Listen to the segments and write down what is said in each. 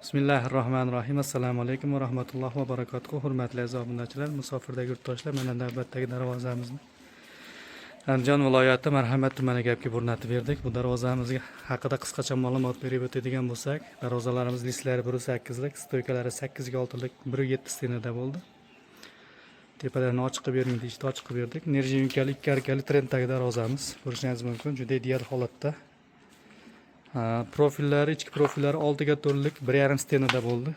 Bismillahirrohmanirrohim. Assalomu alaykum va rahmatullohi va barakatuh. Hurmatli aziz obunachilar, musofirdagi yurtdoshlar, mana navbatdagi darvozamizni Andijon viloyati Marhamat tumaniga olib kelib o'rnatib berdik. Bu darvozamizga haqida qisqacha ma'lumot berib o'tadigan bo'lsak, darvozalarimiz listlari 1.8 lik, стойка lari 8 ga 6 lik, 1.7 стена da bo'ldi. Tepalarini ochiq qilib bering deyishdi, ochiq qilib berdik. Нержавейка li, ikki arkali trenddagi darvozamiz. Ko'rishingiz mumkin, juda ideal holatda. Ha, profillari, ichki profillari 6 ga 4 lik, 1.5 стена da bo'ldi.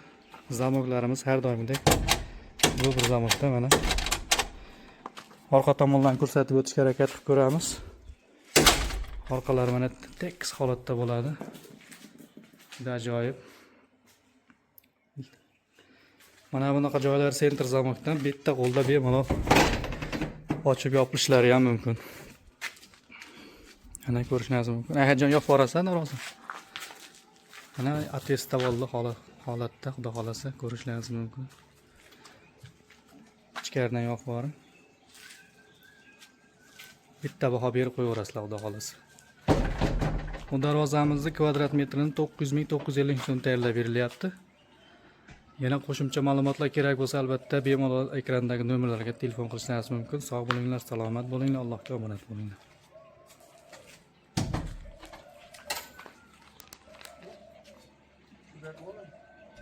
Zamoklarimiz har doimgidek bu bir zamokda mana. Orqa tomondan ko'rsatib o'tishga harakat qilib ko'ramiz. Orqalari mana tekis holatda bo'ladi. Juda ajoyib. Mana bunaqa joylar центр zamokdan bitta qo'lda bemalol ochib yopilishlari ham mumkin. Mana ko'rishingiz mumkin. Ahadjon, yopib borasan darvoza. Mana attesta bo'ldi holatda, xudo xolasa, ko'rishingiz mumkin. Ichkaridan yopib boring. Bitta baho berib qo'yaverasizlar, xudo xolasa. Bu darvozamizni kvadrat metrini 900 ming 950 so'm tayyorlab berilyapti. Yana qo'shimcha ma'lumotlar kerak bo'lsa, albatta bemalol ekrandagi nomerlarga telefon qilishingiz mumkin. Sog' bo'linglar, salomat bo'linglar, Allohga omonat bo'linglar.